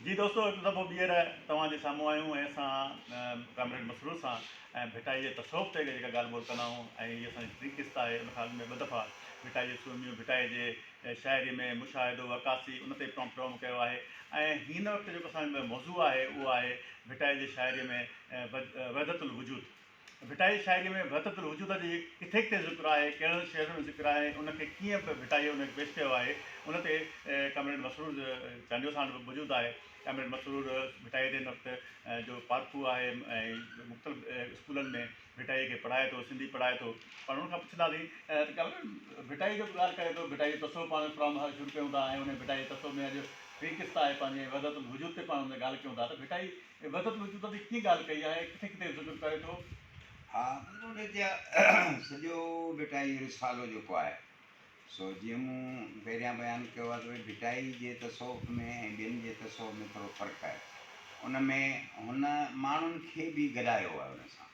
جي دوستو هڪ دفعو ٻيهر توهان جي سامهون آهيون ۽ اسان ڪامريڊ مسرور سان ۽ ڀٽائي جي تصوف تي جيڪا ڳالهه ٻولهه ڪندا آهيون ۽ هي اسان جي ٽين قسط آهي ان کان اڳ ۾ ٻه دفعا ڀٽائي جي سورميون ڀٽائي جي شاعري ۾ مشاهدو عڪاسي ان تي پروگرام ڪيو آهي ۽ هن وقت جيڪو اسان جو موضوع آهي اهو آهي ڀٽائي جي شاعري ۾ وحدت الوجود ڀٽائي جي شاعريء ۾ وحدت الوجود جي ڪٿي ڪٿي ذڪر آهي، ڪهڙن شعرن ۾ ذڪر آهي، ان کي ڪيئن ڀٽائيء ان کي پيش ڪيو آهي، ان تي ڪامريڊ مسرور چانڊيو ساڻ موجود آهي. ڪامريڊ مسرور ڀٽائيء تي هن وقت جو پارکو آهي ۽ مختلف اسڪولن ۾ ڀٽائيء کي پڙهائي ٿو، سنڌي پڙهائي ٿو. پاڻ ان کان پڇنداسين ته ڪامريڊ ڀٽائيء جو ڳالهه ڪري ٿو، ڀٽائيء جو تصوف پاڻ پروگرام شروع ڪيون ٿا ۽ ان ڀٽائيء جي تصوف ۾ اڄ ٽين قسط آهي پنهنجي وحدت الوجود تي پاڻ ان تي ڳالهه ڪيون ٿا ته ڀٽائي وحدت الوجود تي ڪيئن ڳالهه ڪئي آهي، ڪٿي ڪٿي ذڪر ڪري ٿو؟ ها مطلب ان جا سڄو ڀٽائي جو رسالو جيڪو آهي سو جيئن مون پهريان بيان ڪيو آهي ته ڀئي ڀٽائي جي تصوف ۾ ۽ ٻين جي تصوف ۾ ٿورو فرق آهي ان ۾ هن ماڻهن کي به گڏايو آهي ان سان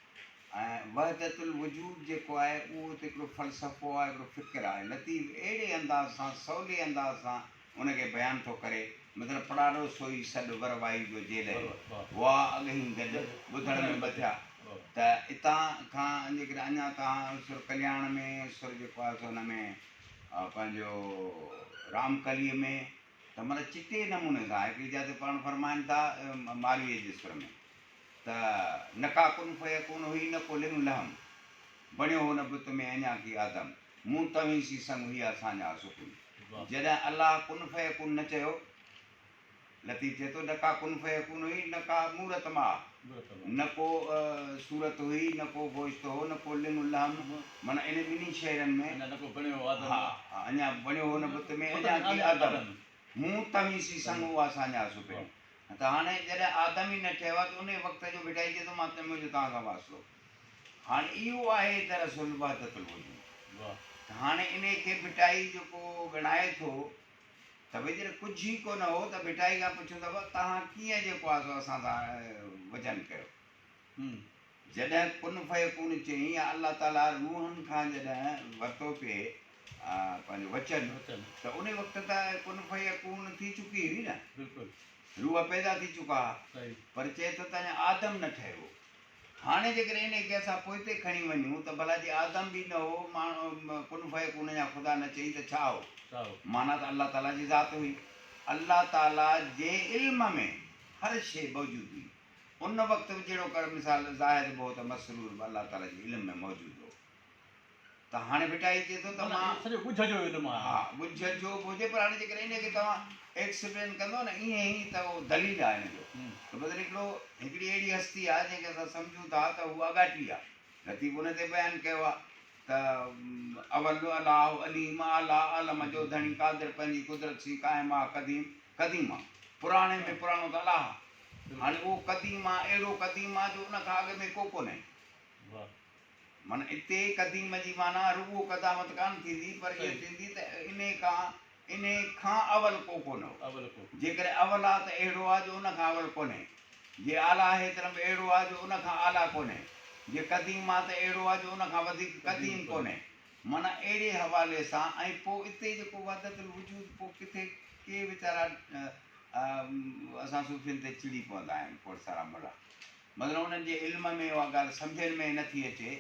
۽ وحدت الوجود جيڪو آهي اهو ته هڪڙو فلسفو آهي هڪڙو فڪر آهي لطيف اهڙي انداز سان سولي انداز سان ان کي بيان ٿو ڪري، مطلب پڙاڏو سوئي سڏ ور وائي جو جيلهي، هئا اڳهين گڏ، ٻڌڻ ۾ ٻڌيا ته اتان کان جيڪڏهن اڃا توهان سر ڪلياڻ ۾ سر جيڪو آهي سو ان ۾ پنهنجو رامڪليء ۾ ته مطلب چٽي نموني سان هڪڙي جاء تي پاڻ فرمائن ٿا مارويء جي سر ۾ ته نڪا ڪن فيڪون هئي نه ڪو لڱ لحم، بڻيو هو نه بت ۾ اڃا ڪي آدم، مون توهين سين سڱ هئا ساڃاهه سڪون. جڏهن الله ڪن فيڪون نه چيو، لطيف چئي ٿو، نه ڪا ڪن فيڪون هئي، نه ڪا مورت ماء، نه ڪو صورت هئي، نه ڪو گوشت هو، نه ڪو لڱ لحم، معنيٰ انهن ٻنهي شعرن ۾، ها، اڃا بڻيو هو نه بت ۾، اڃا ڪي آدم، مون توهين سين سڱ اها ساڃاهه سپرين. ته هاڻي جڏهن آدم ئي نه ٺهيو آهي ته انهي وقت جو ڀٽائي چئي ٿو مان منهنجو توهان سان واسطو. هاڻي اهو آهي دراصل وحدت الوجود. ته هاڻي انهي کي ڀٽائي جيڪو ڳڻائي ٿو ته ڀئي جڏهن ڪجهه ئي ڪونه هو ته ڀٽائي کان پڇون ته ڀاء توهان ڪيئن جيڪو آهي سو اسان سان وچن ڪيو. جڏهن ڪن فيڪون چيائين يا الله تعاليٰ روحن کان جڏهن ورتو پئي پنهنجو وچن ته انهي وقت ته ڪن فيڪون ٿي چڪي هئي نه. روح پيدا ٿي چڪا ها پر چئي ٿو ته اڃا آدم نه ٺهيو. هاڻي جيڪڏهن انهي کي اسان پوئتي کڻي وڃون ته ڀلا جي آدم به نه هو، ماڻهو ڪن فيڪون يا خدا نه چئي ته ڇا هو؟ معنيٰ ته الله تعاليٰ جي ذات هئي. الله تعاليٰ جي علم ۾ هر شيء موجود هئي. ان وقت به جهڙوڪر مثال زاهد به هو ته مسرور به الله تعاليٰ جي علم ۾ موجود هو. ته هاڻي ڀٽائي چئي ٿو ته مان. سڄو ڳجهه جو علم آهي. ها ڳجهه جو به هجي پر هاڻي جيڪڏهن انهي کي توهان ايڪسپلين ڪندو نه ائين ئي ته اهو دليل آهي ان جو ته مطلب هڪڙو هڪڙي اهڙي هستي آهي جنهن کي اسان سمجهون ٿا ته هو آڳاٽي آهي لطيف ان تي بيان ڪيو آهي ته اول الله عليم اعليٰ عالم جو ڌڻي قادر پنهنجي قدرت سين قائم آهي قديم قديم آهي پراڻي ۾ پراڻو ته الله آهي هاڻي اهو قديم آهي اهڙو قديم آهي جو ان کان اڳ ۾ ڪو ڪونهي. معنيٰ اتي قديم جي معنيٰ رڳو قدامت ڪانه ٿيندي پر اهو ٿيندي ته انهي کان انهي کان اول ڪو ڪونه هو. جيڪڏهن اول آ ته اهڙو آ جو ان کان اول ڪونهي. جي اعليٰ آهي ته به اهڙو آ جو ان کان اعليٰ ڪونهي. جي قديم آ ته اهڙو آ جو ان کان وڌيڪ قديم ڪونهي. معنيٰ اهڙي حوالي سان ۽ پوء اتي جيڪو وحدت الوجود پوء ڪٿي ڪي ويچارا اسان صوفين تي چڙي پوندا آهن کوڙ سارا ملا. مطلب انهن جي علم ۾ اها ڳالهه سمجهڻ ۾ نه ٿي اچي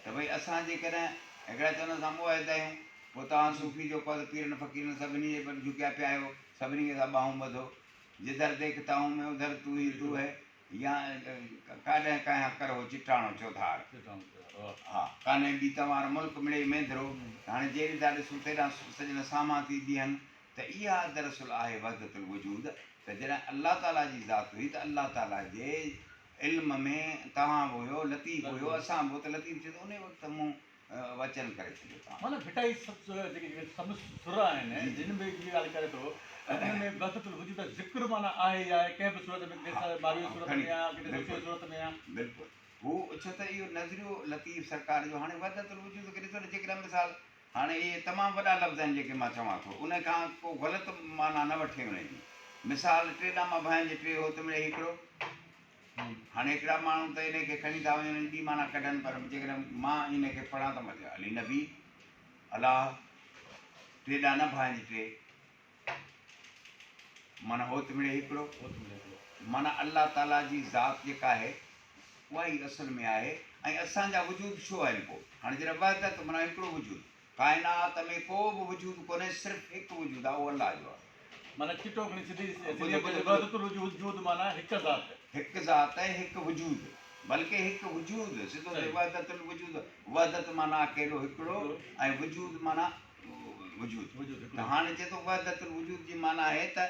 ته ڀئي اسان جيڪڏهن هڪڙا چوندا اسان موحد آهيون پوء توهان صوفي جو ڪو ته پيرن فقيرن سڀني جي پر جهڪيا پيا آهيو سڀني کي ٿا ٻانهون ٻڌو جڌر ديکتا هون مين اڌر تو هي تو هي يا ڪاڏهن ڪاهيان ڪرهو چٽاڻو چوڌار ها ڪانهي ٻي تنوار ملڪ مڙئي مينڌرو هاڻي جيڏي ٿا ڏسون تيڏانهن سڄڻ سامهان ٿي بيهن ته اها دراصل آهي وحدت الوجود ته جڏهن الله تعاليٰ جي ذات هئي ته الله تعاليٰ جي علم ۾ توهان به هيو، لطيف هيو، اسان به هو ته لطيف چيو ته انهي وقت مون وچن ڪري ڇڏيو توهان. معنيٰ ڀٽائي سڀ جيڪي جيڪي سڀ سر آهن جن به جي ڳالهه ڪري ٿو ته انهن ۾ وحدت الوجود جو ذڪر معنيٰ آهي ئي آهي ڪنهن به صورت ۾ ڪٿي ماروي جي صورت ۾ آهي ڪٿي سسئي جي صورت ۾ آهي. بلڪل هو ڇو ته اهو نظريو لطيف سرڪار جو هاڻي وحدت الوجود کي ڏسو نه جيڪڏهن مثال هاڻي اهي تمام وڏا لفظ آهن جيڪي مان چوان ٿو، ان کان ڪو غلط معنيٰ نه وٺي ان جي. مثال، ٽي ڏاما ڀانئج ٽي هوت مڙئي هڪڙو. هاڻي هڪڙا ماڻهو ته انهي کي کڻي ٿا وڃن ۽ ٻي معنيٰ ڪڍن پر جيڪڏهن مان انهي کي پڙهان ته مان چوان علي نبي، الله، ٽي ڏانا ڀانئج ٽي. معنيٰ هوت مڙئي هڪڙو. معنيٰ الله تعاليٰ جي ذات جيڪا آهي اها ئي اصل ۾ آهي ۽ اسان جا وجود ڇو آهن پوء؟ هاڻي جڏهن وحدت معنيٰ هڪڙو وجود، ڪائنات ۾ ڪو به وجود ڪونهي صرف هڪ وجود آهي اهو الله جو آهي. معنيٰ چٽو کڻي سڌي سڌي ڪجي وحدت الوجود وجود معنيٰ هڪ ذات. هڪ ذات ۽ هڪ وجود بلڪه هڪ وجود سڌو سڌو وحدت الوجود وحدت معنيٰ اڪيلو هڪڙو ۽ وجود معنيٰ وجود ته هاڻي چئي ٿو وحدت الوجود جي معنيٰ آهي ته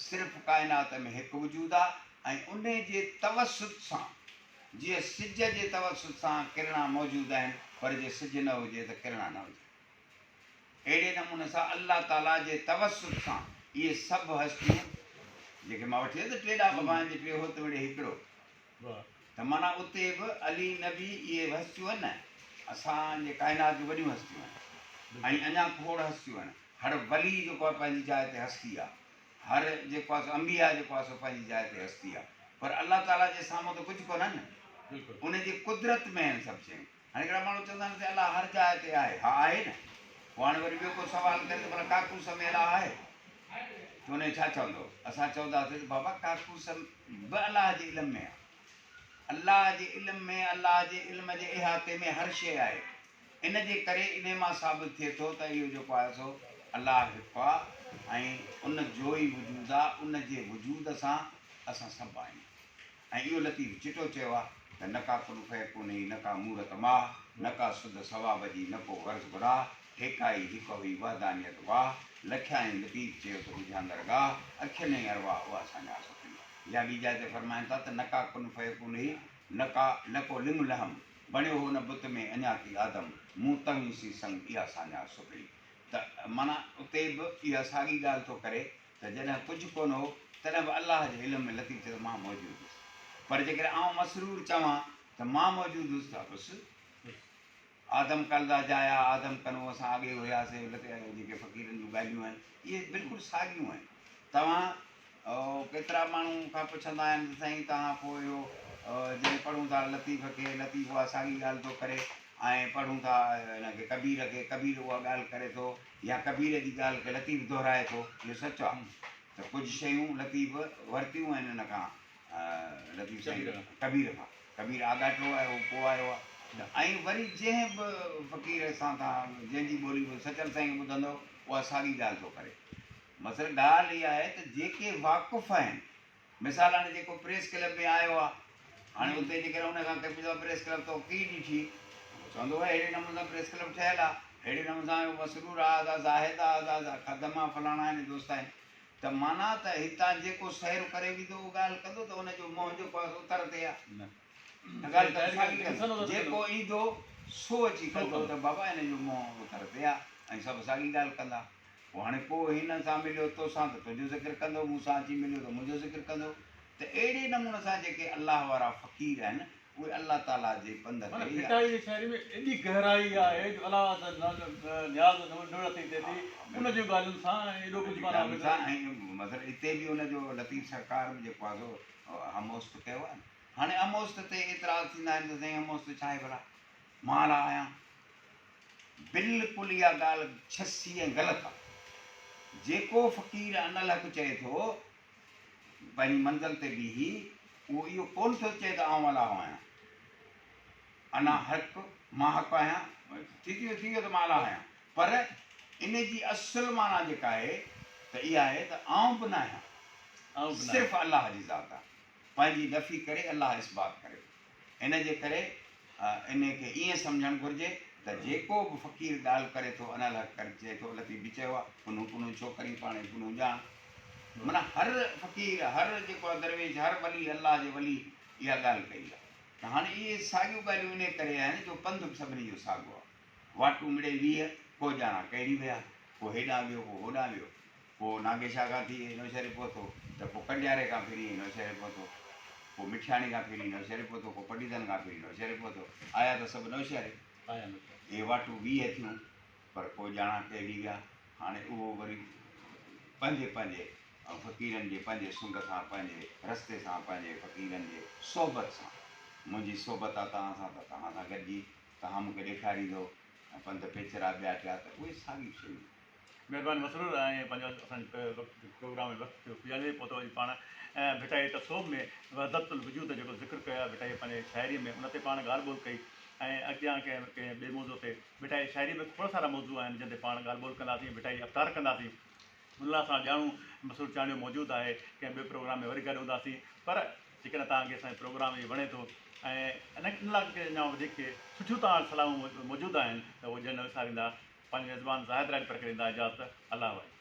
صرف ڪائنات ۾ هڪ وجود آهي ۽ انهي جي توسط سان جيئن سج جي توسط سان ڪرڻا موجود آهن پر جي سج نه هجي ته ڪرڻا نه هجن اهڙي نموني سان الله تعالي جي توسط سان اهي سڀ هستيون جيڪي مان وٺي ته ٽيڏا ڀڳوان جي ٽي هوت مڙي هڪڙو ته معنيٰ اتي به علي نبي اهي هستيون آهن نه اسان جي ڪائنات جون وڏيون هستيون آهن ۽ اڃا کوڙ هستيون آهن هر ولي جيڪو آهي پنهنجي جاء تي هستي آهي هر جيڪو آهي سو انبياء جيڪو آهي سو پنهنجي جاء تي هستي آهي پر الله تعاليٰ جي سامهون ته ڪجهه ڪونهن نه ان جي قدرت ۾ آهن سڀ شيون هاڻي هڪڙا ماڻهو چوندا آهن ته الله هر جاء تي آهي ها آهي نه پوء هاڻي وري ٻيو ڪو سوال ڪري ته ڀلا ڪاڪوس ۾ الله آهي ته ان ڇا چوندو اسان چونداسين ته بابا ڪاڪوس به الله جي علم ۾ آهي الله جي علم ۾ الله جي علم جي احاطي ۾ هر شيء آهي ان جي ڪري انهي مان ثابت ٿئي ٿو ته اهو جيڪو آهي سو الله هڪ آهي ۽ ان جو ئي وجود آهي، ان جي وجود سان اسان سڀ آهيون. ۽ اهو لطيف چٽو چيو آهي ته نه ڪا ڪن فيڪون هئي، نه ڪا مورت ماهه، نه ڪا سڌ ثواب جي، نه ڪو غرض گناهه، هيڪائي هڪ هئي وحدانيت واهه، لکيائين لطيف چيو ته ڳجهان درگاهه، اکين ۽ ارواح اها ساڃاهه سپرين. يا ٻي جاء تي فرمائن ٿا ته نه ڪا ڪن فيڪون هئي، نه ڪا نه ڪو لڱ لحم، بڻيو هو نه بت ۾ اڃا ڪي آدم، مون توهين سين سڱ اها ساڃاهه سپرين. ته معنيٰ اتي به اها ساڳي ڳالهه ٿو ڪري ته جڏهن ڪجهه ڪونه هو تڏهن به الله جي علم ۾ لطيف چئي ٿو مان موجود هيس پر جيڪڏهن آئون مسرور چوان ته مان موجود هيس ته بس آدم ڪلدا جايا آدم ڪنو اسان اڳي هياسين جيڪي فقيرن جون ڳالهيون آهن اهي بلڪل ساڳيون آهن توهان ڪيترا ماڻهو مون کان پڇندا آهن ته سائين توهان پوء اهو جڏهن پڙهون ٿا لطيف کي، لطيف اها ساڳي ڳالهه ٿو ڪري ۽ پڙهون ٿا ان کي ڪبير کي، ڪبير اها ڳالهه ڪري ٿو يا ڪبير جي ڳالهه کي لطيف دهرائي ٿو، اهو سچ آهي ته ڪجهه شيون لطيف ورتيون آهن ان کان لطيف سائين ڪبير کان، ڪبير آڳاٽو آهي اهو پوء آيو آهي ته ۽ وري جنهن به فقير سان توهان جنهن جي ٻولي سچل سائين کي ٻڌندؤ اها ساڳي ڳالهه ٿو ڪري. مثلا ڳالهه اها آهي ته جيڪي واقف آهن، مثال هاڻي جيڪو پريس ڪلب ۾ آيو آهي، هاڻي اتي جيڪڏهن ان کان ڪنهن پڇندو پريس ڪلب تو ڪيئن ڏٺي؟ هو چوندو اهڙي نموني سان پريس ڪلب ٺهيل آهي، اهڙي نموني سان اهو مسرور آهي، ادا زاهد آهي، ادا خدم آهي، فلاڻا آهن، دوست آهن. ته معنيٰ ته هتان جيڪو سير ڪري ويندو اهو ڳالهه ڪندو ته ان جو منهن جيڪو آهي سو اتر تي آهي. نه ڳالهه ته ساڳي ڪندو، جيڪو ايندو سو اچي ڪندو ته بابا هن جو منهن اتر تي آهي ۽ سڀ ساڳي ڳالهه ڪندا. پوء هاڻي ڪو هن سان مليو توسان ته تنهنجو ذڪر ڪندو، مون سان اچي مليو ته منهنجو ذڪر ڪندو ته اهڙي نموني سان جيڪي الله وارا فقير آهن اهي الله تعاليٰ جي پنڌ تي معنيٰ ڀٽائي جي شاعري ۾ ايڏي گهرائي آهي جو الله نياز نوڙت ٿئي ٿي ان جون ڳالهين سان ۽ ايڏو ڪجهه معنيٰ ڳالهين سان ۽ مثلا اتي به ان جو لطيف سرڪار به جيڪو آهي سو هموست ڪيو آهي نه هاڻي هموست تي اعتراض ٿيندا آهن ته سائين هموست ڇا آهي ڀلا مان الله آهيان بلڪل اها ڳالهه ڇسي ۽ غلط آ. جيڪو فقير انالحق چئي ٿو، پنهنجي منزل تي بيهي، اهو اهو ڪونه ٿو چئي ته آئون الله آهيان. انا حق، مان حق آهيان، ٿي ٿي ويو ٿي ويو ته مان الله آهيان. پر ان جي اصل معنيٰ جيڪا آهي ته اها آهي ته آئون به ناهيان، صرف الله جي ذات آهي. پنهنجي نفي ڪري الله اثبات ڪري ٿو. ان جي ڪري انهي کي ائين سمجهڻ گهرجي ته جيڪو به فقير ڳالهه ڪري ٿو انالحق ڪري چئي ٿو لطيف به چيو آهي پنهون پنهون ڇو ڪرين پاڻهي پنهون ڄاڻ معنيٰ هر فقير هر جيڪو آهي درويش هر ولي الله جي ولي اها ڳالهه ڪئي آهي ته هاڻي اهي ساڳيون ڳالهيون انهي ڪري آهن جو پنڌ به سڀني جو ساڳو آهي واٽون مڙئي 20 ڪو ڄاڻان ڪهڙي ويا ڪو هيڏانهن ويو ڪو هوڏانهن ويو پوء ناگيشا کان ٿي نوشهري پهتو ته پوء ڪنڊياري کان ڦري نوشهري پهتو، پوء مٺياڻي کان ڦري نوشهري پهتو، پوء پڊيدن کان ڦري نوشهري پهتو. آيا ته سڀ نوشهري. اهي واٽون 20 ٿيون، پر پوء ڄاڻان ڪهڙي ويا. هاڻي اهو وري پنهنجي پنهنجي فقيرن جي پنهنجي سنگ سان، پنهنجي رستي سان، پنهنجي فقيرن جي صحبت سان. منهنجي صحبت آ توهان سان ته توهان سان گڏجي توهان مون کي ڏيکاريندو ۽ پنڌ پيچرا ٻيا ٽيا ته اهي ساڳيون شيون. مهرباني مسرور ۽ پنهنجو اسان جي پروگرام ۾ وقت ٿيو پڄاڻي تي پهتو اڄ پاڻ ڀٽائي تصوف ۾ وحدت الوجود جو جيڪو ذڪر ڪيو آهي ڀٽائي پنهنجي شاعري ۾ ان تي پاڻ ڳالهه ٻولهه ڪئي ۽ اڳيان ڪنهن ڪنهن ٻئي موضوع تي ڀٽائي شاعري ۾ کوڙ سارا موضوع آهن جن تي پاڻ ڳالهه ٻولهه ڪنداسين ڀٽائي اپٽار ڪنداسين ان لاء اسان ڄاڻو مسرور چانڊيو موجود آهي ڪنهن ٻئي پروگرام ۾ وري گڏ هونداسين پر جيڪڏهن توهان کي اسان جو پروگرام هي وڻي ٿو ۽ ان لاء اڃا وڌيڪ سٺيون توهان وٽ صلاحون موجود آهن ته اهو ڄڻ نه وساريندا پنهنجي ميزبان زاهد راڄپر کي ڏيندا اجازت الله واهي.